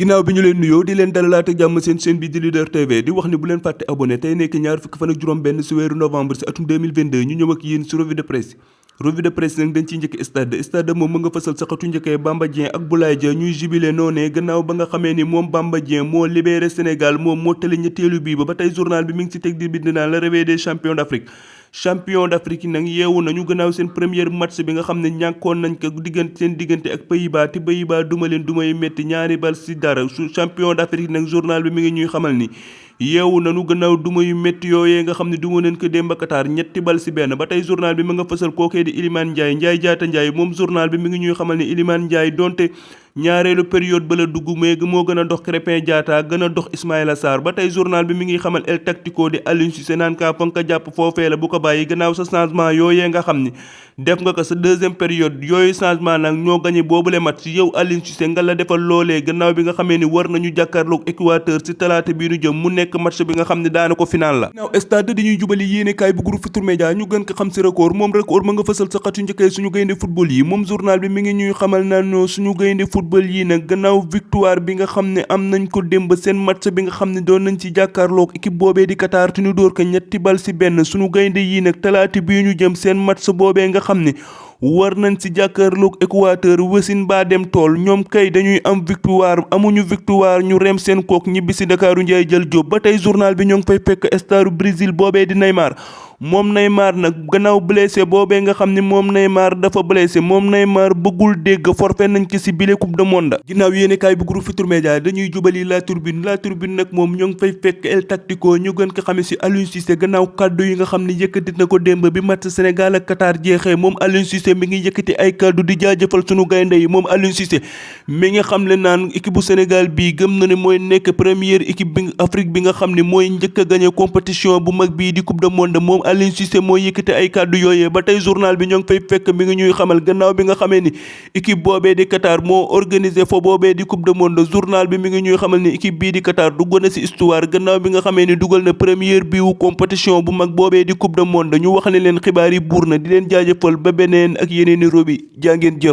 ginnaaw bi ñu leen nuyoo di leen dalalaat ak jàmm seen chaîne bi di Leader TV di wax ni bu leen fàtte abonné tey nekk ñaar fukki fan ak juróom benn si weeru novembre si atum 2022 ñu ñëw ak yéen si revue de presse nag dañ ciy njëkk stade moom mu nga fësal sa xatu njëkkee Bamba Dieng ak Boulaye Dia ñuy jubilé noonee gannaaw ba nga xamee ni moom Bamba Dieng moo libéré Sénégal moom moo tali ñetteelu bii ba tey journal bi mi ngi si teg di bind naan le réveil des champions d'Afrique yi nag yeewu nañu gannaaw seen premier match bi nga xam ne ñàkkoon nañ ko seen diggante ak Pays-Bas te Pays-Bas duma leen duma yu métti ñaari bal si dara su champion d'Afrique nag journal bi mi ngi ñuy xamal ni yeewu nañu gannaaw duma yu métti yooyee nga xam ne duma leen ko démb Qatar ñetti bal si benn ba tey journal bi mi nga fësal kookee di Iliman Ndiaye Jaata Ndiaye moom journal bi mi ngi ñuy xamal ni Iliman Ndiaye donte ñaareelu période ba la dugg mais moo gën a dox Krépin Diatta gën a dox Ismaïla Sarr ba tey journal bi mi ngi xamal El Tactico di Aliou Cissé naan kaa fa nga ko jàpp foofee la bu ko bàyyi gannaaw sa changement yooyee nga xam ni def nga ko sa deuxième période yooyu changement nag ñoo gagné boobule match yow Aliou Cissé nga la defal loolee gannaaw bi nga xamee ni war nañu jàkkaarloog Équateur ci talaata bii nu jëm mu nekk match bi nga xam ne daana ko final la gannaaw stade di ñuy jubali yéene kaay bu groupe Futurs Médias ñu gën ko xam ci record moom record ma nga fësal sa xatu njëkkee suñu gaynde football yi moom journal bi mi ngi ñuy xamal naan suñu gaynde football yi nag gannaaw victoire bi nga xam ne am nañ ko démb seen match bi nga xam ne doon nañ ci jàkkaarloog équipe boobee di Qatar te ñu dóor ko ñetti bal ci benn suñu gaynde yi nag talaata bii ñu jëm seen match boobee nga xam ne war nañ ci jàkkaarloog Équateur wasin baa dem tool ñoom kay dañuy am victoire amuñu victoire ñu rem seen kook ñibbi si Dakaaru Njaay jël jóob ba tey journal bi ñoo ngi fay fekk staru Brésil boobee di Neymar moom Neymar nag gannaaw blessé boobee nga xam ne moom Neymar dafa blessé moom Neymar bëggul dégg forfait nañ ko ci bile coupe du monde ginnaaw yéene kaay bu groupe Futurs Médias dañuy jubali La Tribune nag moom ñoo ngi fay fekk El Tactico ñu gën ko xamee ci Aliou Cissé gannaaw kàddu yi nga xam ne yëkkati na ko démb bi match Sénégal ak Qatar jeexee moom Aliou Cissé mi ngi yëkkati ay kàddu di jaajëfal sunu gaynde yi moom Aliou Cissé mi nga xam le naan équipe bu Sénégal bii gëm na ne mooy nekk première équipe bi Afrique bi nga xam ne mooy njëkk a gagné compétition bu mag bii di coupe du monde moom Aliou Cissé moo yëkkati ay kàddu yooyee ba tey journal bi ñoo ngi fay fekk mi ngi ñuy xamal gannaaw bi nga xamee ni équipe boobee di Qatar moo organisé fo boobee di coupe du monde journal bi mi ngi ñuy xamal ni équipe bii di Qatar dugg na ci histoire gannaaw bi nga xamee ni dugal na première biwu compétition bu mag boobee di coupe du monde ñu wax ne leen xibaar yi buur na di leen jaajëfal ba beneen ak yeneeni robi jaa ngeen jëf